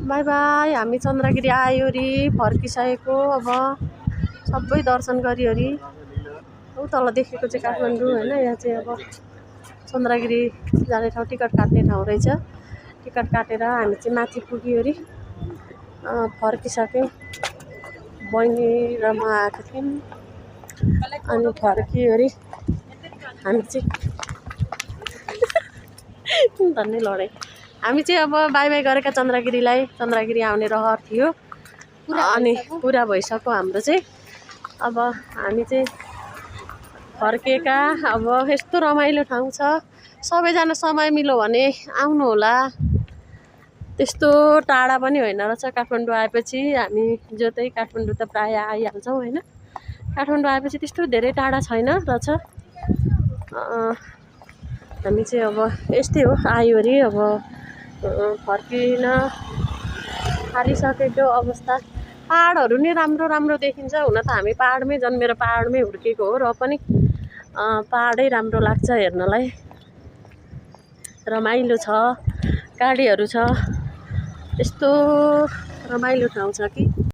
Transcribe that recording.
By by हामी चन्द्रगिरी आयो रि फर्किसकेको। अब सबै दर्शन गरिओरि ऊ तल देखेको चाहिँ काठमाडौँ होइन। यहाँ चाहिँ अब चन्द्रगिरी जाने ठाउँ टिकट काट्ने ठाउँ रहेछ। टिकट काटेर हामी चाहिँ माथि पुगिओरि फर्किसक्यौँ। बहिनी र म आएको थियौँ अनि फर्किओरि हामी चाहिँ धन्य लडे। हामी चाहिँ अब बाई बाई गरेका चन्द्रगिरीलाई। चन्द्रगिरी आउने रहर थियो अनि पुरा भइसक्यो हाम्रो चाहिँ। अब हामी चाहिँ फर्केका। अब यस्तो रमाइलो ठाउँ छ, सबैजना समय मिल्यो भने आउनु होला। त्यस्तो टाढा पनि होइन रहेछ। काठमाडौँ आएपछि हामी जो चाहिँ काठमाडौँ त प्राय आइहाल्छौँ होइन। काठमाडौँ आएपछि त्यस्तो धेरै टाढा छैन रहेछ। हामी चाहिँ अब यस्तै हो, आयो अरे अब फर्किन थालिसकेको अवस्था। पहाडहरू नि राम्रो राम्रो देखिन्छ। हुन त हामी पहाडमै जन्मेर पहाडमै हुर्केको हो, र पनि पहाडै राम्रो लाग्छ हेर्नलाई। रमाइलो छ, गाडीहरू छ, यस्तो रमाइलो ठाउँ छ कि